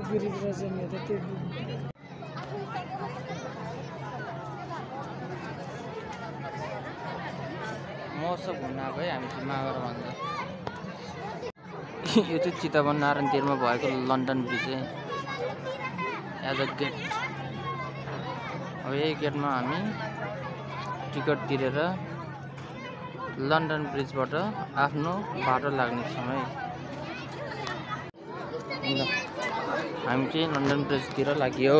Bridge रहेछ नि त त्यो महोत्सव घुम्न आएको है हामी चाहिँ मागर भन्छ। यो चाहिँ चितवन नारायणतिरमा भएको लन्डन ब्रिज है एज अ गेट। अब यही गेटमा हामी टिकट तिरेर लन्डन ब्रिजबाट आफ्नो बाटो लाग्नेछौँ है। ल हामी चाहिँ लन्डन ब्रिजतिर लाग्यो।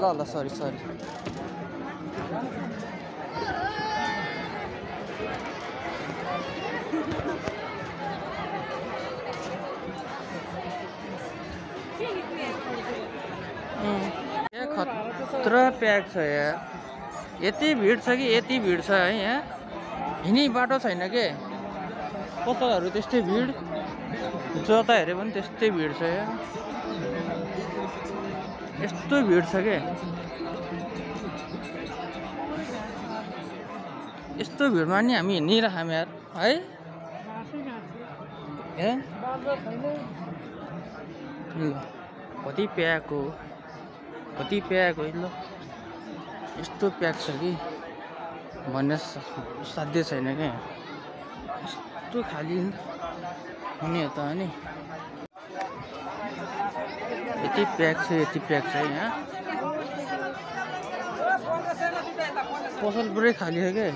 ल ल सरी खतरा प्याक छ यार। यति भिड छ कि यति भिड छ है यहाँ। हिँड्ने बाटो छैन के। पसलहरू त्यस्तै भिड, जता हेरे पनि त्यस्तै भिड छ यहाँ। यस्तो भिड छ के। यस्तो भिडमा नि हामी हिँडिरहौँ यार है। कति प्याक हो ल। यस्तो प्याक छ कि भन्ने साध्य छैन क्या। यस्तो खाली हुने त अनि यति प्याक छ यहाँ। पसल पुरै खाली छ क्या।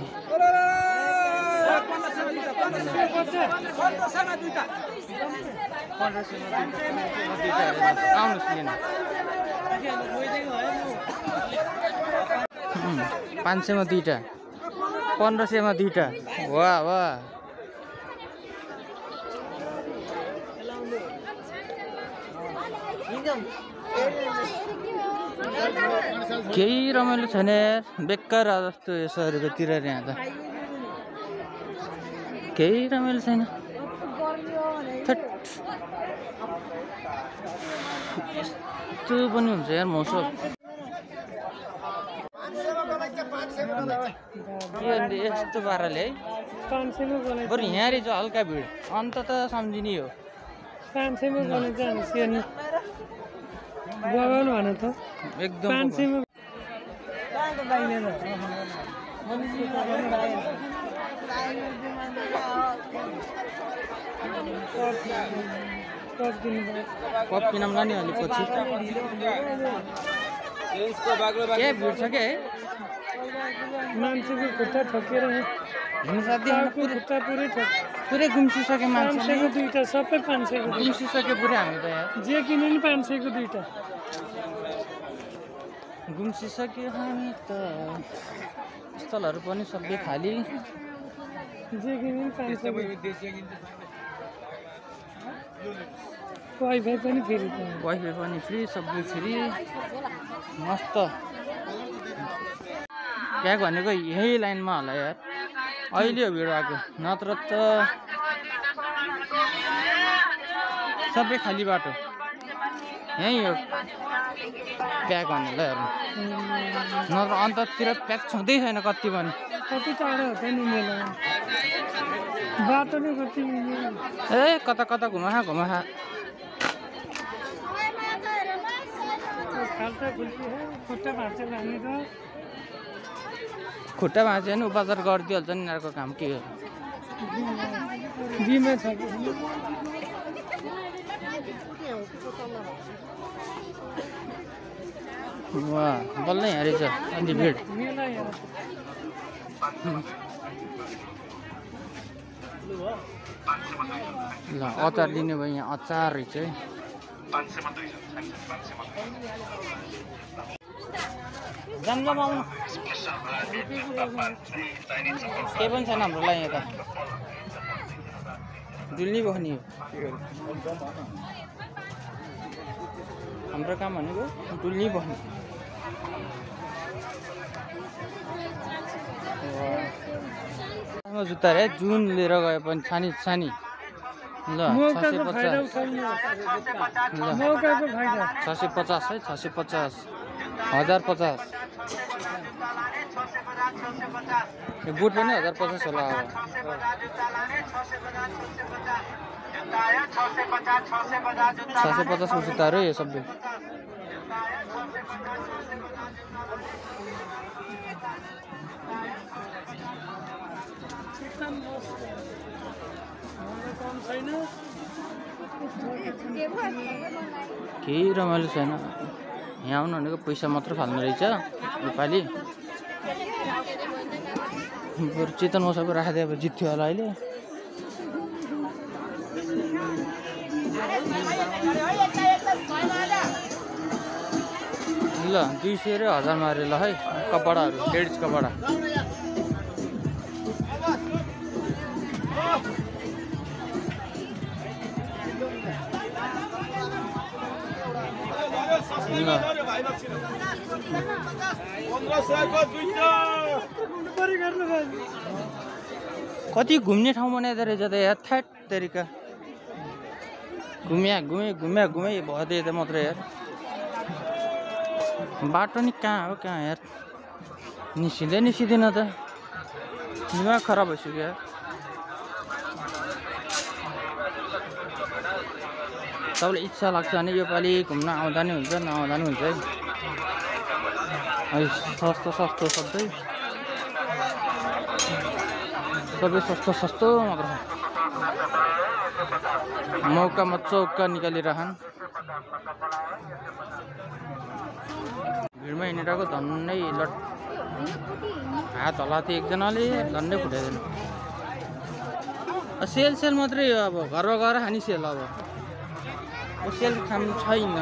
आउनुहोस् लिन 500 मा दुईटा, 1500 मा दुईटा। वाह वाह। केही रमाइलो छैन यार। बेकार जस्तो यो 100 रुपियाँ तिरेर यहाँ त केही रमाइलो छैन। यस्तो पनि हुन्छ यार मौसम। यस्तो पाराले है बरु यहाँनिर चाहिँ हल्का भिड अन्त त सम्झिने हो। 500 मा गर्ने चाहिँ हामी बगाउनु भने त एकदम 500 मा कप पिनाउँला नि अलिक पछि। के भिड छ के है। मान्छेको खुट्टा ठोकेर हिँड्नु सक्दैन। खुट्टा पुरै गुम्सिसक्यो मान्छे। 500 को दुईटा सबै 500 को गुम्सिसक्यो पुरै हामी त यार। जे किने नि 500 को दुईटा गुम्सिसक्यो हामी त। स्थलहरू पनि सबै खाली। जे किने नि 500 को। वाइफाई पनि फ्री सबै फ्री मस्त। प्याक भनेको यही लाइनमा होला यार। अहिले हो भिड आएको, नत्र त सबै खाली बाटो यहीँ हो प्याक भन्नेलाई हेर्नु। नत्र अन्ततिर प्याक छँदै छैन कति पनि। कति टाढो हो त नि मेला बाटो नै कति ए कता घुमा खुट्टा भाँच्यो भने उपचार गरिदिइहाल्छ नि यिनीहरूको काम के हो। बिमा छ वाह बल्ल यहाँ रहेछ अनि भिड। ल अचार लिने भयो यहाँ। अचार रहेछ है। जाम आउनु केही पनि छैन हाम्रो लागि यता। डुल्नी बस्ने हो हाम्रो काम भनेको। डुल्नी बस्ने। जुत्ता रे जुन लिएर गए पनि छानी ल 650 है 650। 1050 यो बुट पनि 1050 होला अब 650 को जुत्ताहरू यो सबै केही रमाइलो छैन यहाँ आउनु भनेको पैसा मात्र फाल्नु रहेछ नेपाली बरु चेतन मौसाको राखिदिए अब जित्थ्यो होला अहिले ल 200 र 1000 मारे ल है कपडाहरू लेडिज कपडा कति घुम्ने ठाउँ बनाइदो रहेछ त यार थ्याट तरिका घुमे भयो त मात्र यार बाटो नि कहाँ हो कहाँ यार निस्किँदैन त दिमाग खराब भइसक्यो यार सबैलाई इच्छा लाग्छ भने योपालि घुम्न आउँदा नि हुन्छ नआउँदा नि हुन्छ है सस्तो सबै सस्तो मात्र मौकामा चौका निकालिरहन् भिडमा हिँडिरहेको धन्नै लट हात हल्लाएको थियो एकजनाले धन्नै फुटाइदिनु सेल मात्रै हो अब घरमा गएर खाने सेल अब सेल खानु छैन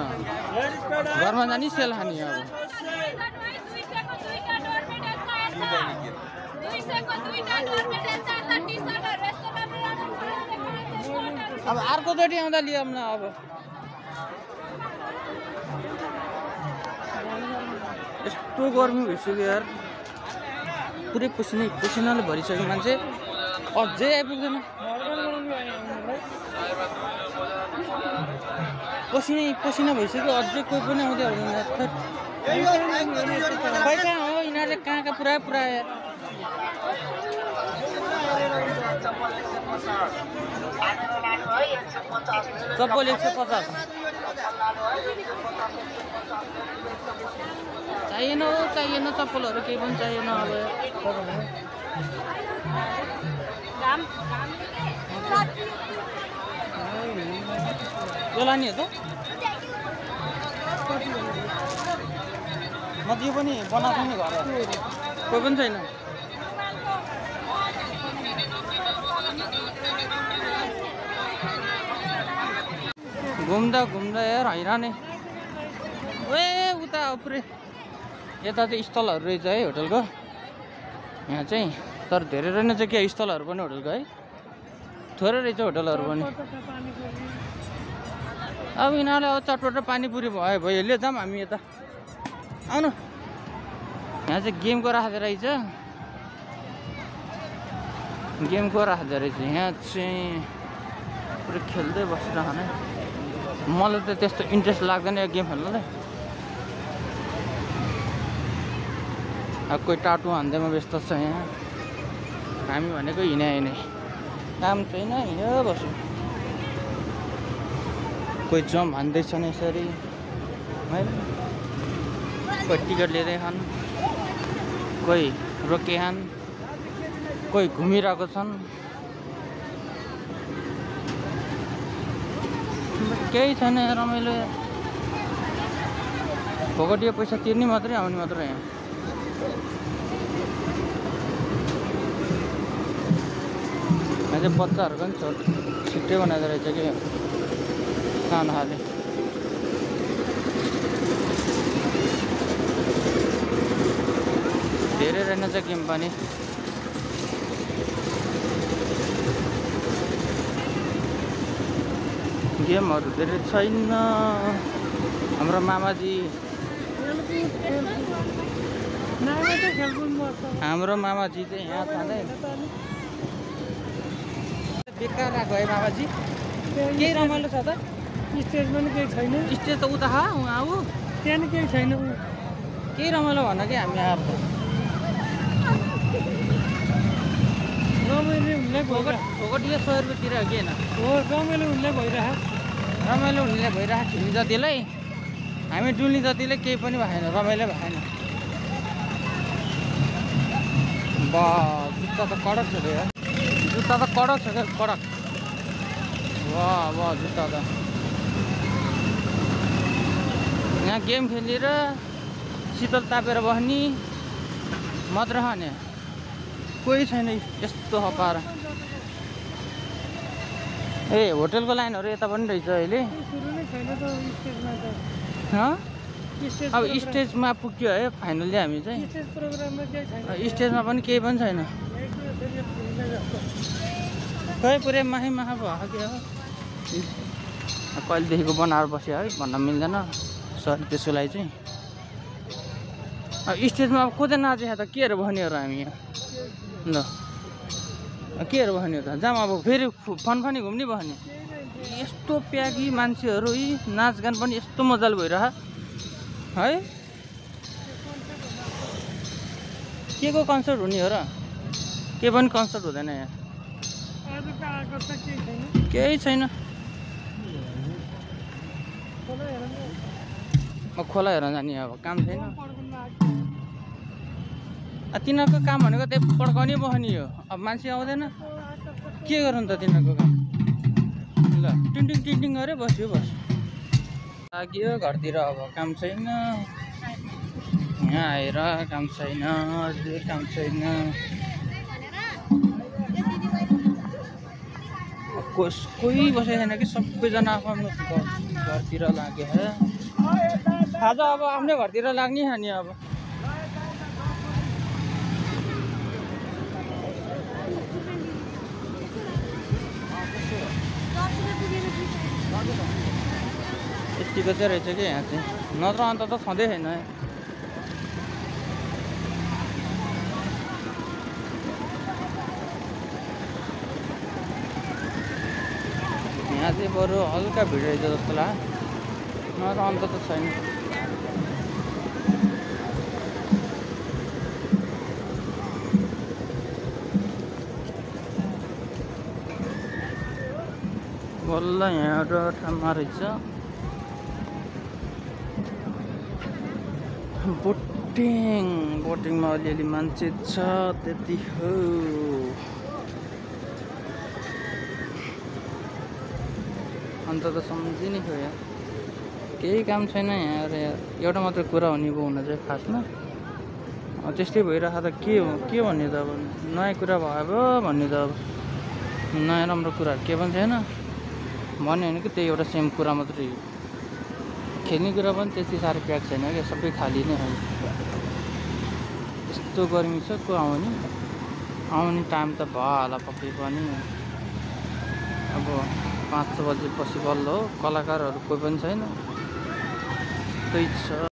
घरमा जाने सेल खाने अब अर्कोचोटि आउँदा लियौँ न अब यस्तो गर्मी भइसक्यो यार पुरै पसिनाले भरिसक्यो मान्छे अझै आइपुग्दैन पसिना भइसक्यो अझै कोही पनि आउँदै हुँदैन खै कहाँ हो यिनीहरूले कहाँ पुरा यार चप्पल 150 चाहिएन चप्पलहरू केही पनि चाहिएन अब यो लाने हो त म त्यो पनि बनाएको नि घर कोही पनि छैन घुम्दा यार हैराने उता पुरै यता चाहिँ स्थलहरू रहेछ है होटलको यहाँ चाहिँ तर धेरै रहेन चाहिँ के स्थलहरू पनि होटलको है थोरै रहेछ होटलहरू पनि अब यिनीहरूले अब चटपट पानीपुरी भयो लिएर जाऊँ हामी यता आउनु यहाँ चाहिँ गेमको राख्दो रहेछ यहाँ चाहिँ पुरै खेल्दै बसिरहने मलाई त त्यस्तो इन्ट्रेस्ट लाग्दैन यो गेम खेल्नलाई अब कोही टाटो हान्दैमा व्यस्त छ यहाँ हामी भनेको हिँडे काम छैन हिँड्यो बस्यो कोही जम हान्दैछन् यसरी है कोही टिकट लिँदै खान् कोही रोके खान् कोही घुमिरहेको छन् केही छैन रमाइलो फोकटियो पैसा तिर्ने मात्रै आउने मात्रै यहाँ चाहिँ बच्चाहरूको पनि छिट्टै बनाइदो रहेछ कि सानो खाले धेरै रहेनछ गेम पनि गेमहरू धेरै छैन हाम्रो मामाजी चाहिँ यहाँ छँदै बेकार आएको है मामाजी केही रमाइलो छ त स्टेज पनि केही छैन स्टेज त उता उहाँ हो त्यहाँ नि केही छैन केही रमाइलो भन कि हामी आएर रमाइलो हुने फोकट 100 रुपियाँतिर हो कि होइन हो रमाइलो हुने भइरहेको रमाइलो हुनेले भइरहेको खेल्ने जतिलाई हामी डुल्ने जतिले केही पनि भएन रमाइलो भएन बा जुत्ता त कडक छ क्या जुत्ता त कडक छ क्या कडक वाह वाह जुत्ता त यहाँ गेम खेलेर शीतल तापेर बस्ने मात्र खाने कोही छैन यस्तो हपार ए होटलको लाइनहरू यता पनि रहेछ अहिले सुरु नै छैन त स्टेजमा त अब स्टेजमा पुग्यो है फाइनली हामी चाहिँ स्टेज प्रोग्राममा केही छैन स्टेजमा पनि केही पनि छैन खै पुरै माही माहा भयो के हो कहिलेदेखिको बनाएर बस्यो है भन्न मिल्दैन सरी त्यसको लागि चाहिँ अब स्टेजमा अब को चाहिँ नाचे त केहरू भन्योहरू हामी यहाँ ल केहरू भन्यो त जाम अब फेरि फनफनी घुम्ने भन्यो यस्तो प्यागी मान्छेहरू यी नाचगान पनि यस्तो मजाले भइरह है के को कन्सर्ट हुने हो र के पनि कन्सर्ट हुँदैन यहाँ केही छैन खोला हेर्न जाने अब काम छैन तिनीहरूको काम भनेको त्यही पड्काउने बस्ने हो अब मान्छे आउँदैन के गर्नु त तिनीहरूको काम ल टिङटिङ टिङटिङ गरे बस्यो लाग्यो घरतिर अब काम छैन यहाँ आएर काम छैन अझै काम छैन कोही बसेको छैन कि सबैजना आफ्नो घरतिर लाग्यो आज अब आफ्नै घरतिर लाग्ने नि अब यतिको चाहिँ रहेछ कि यहाँ चाहिँ नत्र अन्त त छँदै छैन यहाँ चाहिँ बरु हल्का भिड रहेछ जस्तो लाग्यो नत्र अन्त त छैन बल्ल यहाँ एउटा ठाउँमा रहेछ बोटिङमा अलिअलि मान्छे छ त्यति हो अन्त त सम्झिने थियो यहाँ केही काम छैन यहाँ एउटा मात्रै कुरा हुने भयो हुन चाहिँ खासमा त्यस्तै भइरहेको त के हो के भन्ने त अब नयाँ कुरा भयो भन्ने त अब नयाँ राम्रो कुराहरू के पनि छैन भन्यो भने कि त्यही एउटा सेम कुरा मात्रै हो खेल्ने कुरा पनि त्यति साह्रो प्याक छैन क्या सबै खाली नै हो यस्तो गर्मी छ को आउने टाइम त भयो होला पक्कै पनि अब 5 बजेपछि बल्ल हो कलाकारहरू कोही पनि छैन त्यही छ